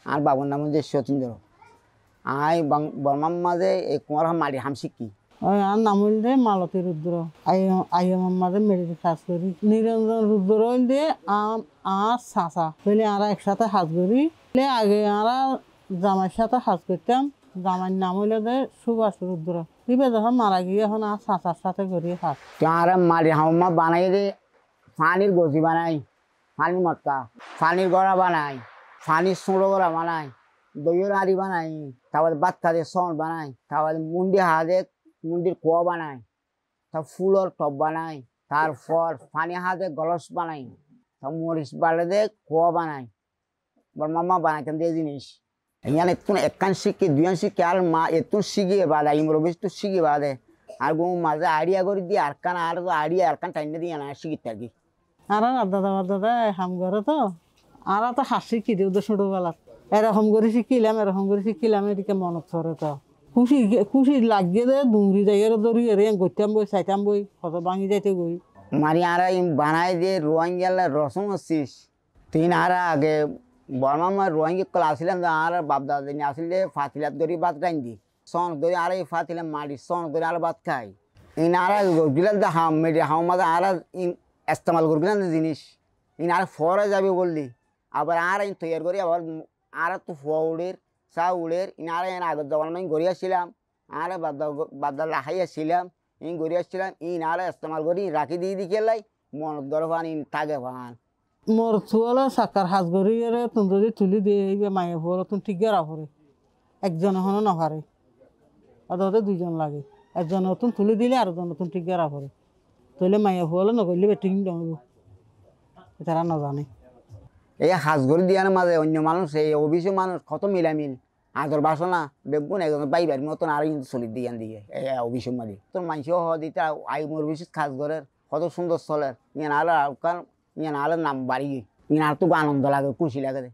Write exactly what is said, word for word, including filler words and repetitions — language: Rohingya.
Añár babur nam óilde Sótindro. Aññí Bang-, Bormár mazé e kuáñr ham, maçir ham cíkki. Ói, añár nam óilde Malotí Rudro. Ai-, aiyomor mazé meçir ham gorí. Nironjon Rudro óilde añár, añár sasa. Tóile añára eksáte ham gorí. Tóile age añára zamair sáte ham goittám. Zamair nam óilde Subas Rudro. Íba zehón mara giyé, ehón añár sasar sáte gorí ham. Te añára maçir hamot banaiyé dé, fanir gozi banai, fanir motka, fanir góra banai, fanir súñço góra banai, doiyór añçi banai, tar bade bát há dé sóon banai, tar bade mundi há dé mundir kuá banai, tar fúlor top banai, tarfor fani há dé golós banai, tar moris baçe dé kuá banai. Bormá mazé banaitám dé zinis. Yián ettún ekkán cíkki, duiyán cíkki, ar ma ettún cíkki bade, aiyomor bicóttú cíkki bade. Ar gúm mazé aidhiya gorí dí, arkán ar to aidhiya, arkán thainná dí, yián ar cíkki táki. Añárar dada, dada ham goré to. Añára to ham cíkki dé, uddá cúñço belat. Erokom gorí cíkkilam, erokom gorí cíkkilam, edikká monot foré to. Kúci, kúci lagé dé, duri zaiyóre dóri ere, yián goittám boi, saitám boi, hoto báñgi zaito goi. Mari añára iín banai dé, Ruáingalla rosóm asís. Te iín añára age Bormár mazé Ruáingga ókkol asílam dé, añárar baf dada din asíl dé, fatilat gorí bát raindí. Sóon gorí añára e fatilat, maçir sóon gorí añára bát hái. Iín añára age goijjílam dé ham, meçir hamor mazé añára iín estemal goijjílam dé zinis. Iín añára foóra zaibo bóli. Abar añára iín toiyar gorí, abar añárattú fua uçér, sá uçér, iín añára iín agor zomanat iín gorí accílam. Añára baf dada, baf dada hái accílam, iín gorí accílam, iín añára estemal gorí rakí diyí dé kiyólla, monot goré fán, iín táke fán. Morotfua ókkole sakkar ham goríyeré tun zodi tulí de, íba maiyafuattún thík gorá foré. Ekzone honó nofaré. Adde adde duizon lage. Ekzonottún tulí dile arekzonottún thík gorá foré. Tóile maiyafua ókkole nogoillé beththík dhoóñr óibo. Itará nozané. Ei ham gorí diyánor mazé oinno manúic, ei ofisor manúic, hotó milamil. Ador bacóna, beggún ekzon bái báir moton añára kintu solir dé yián diyé, e, e, ofisor mazé. Tor maincé hoó dé ítara aiyomor bicót ham gorér, hotó cúndor solér. Yián añárar alkar, yián añárar nam barígiyoi. Yián añáttu anondo lage, kúci lage dé.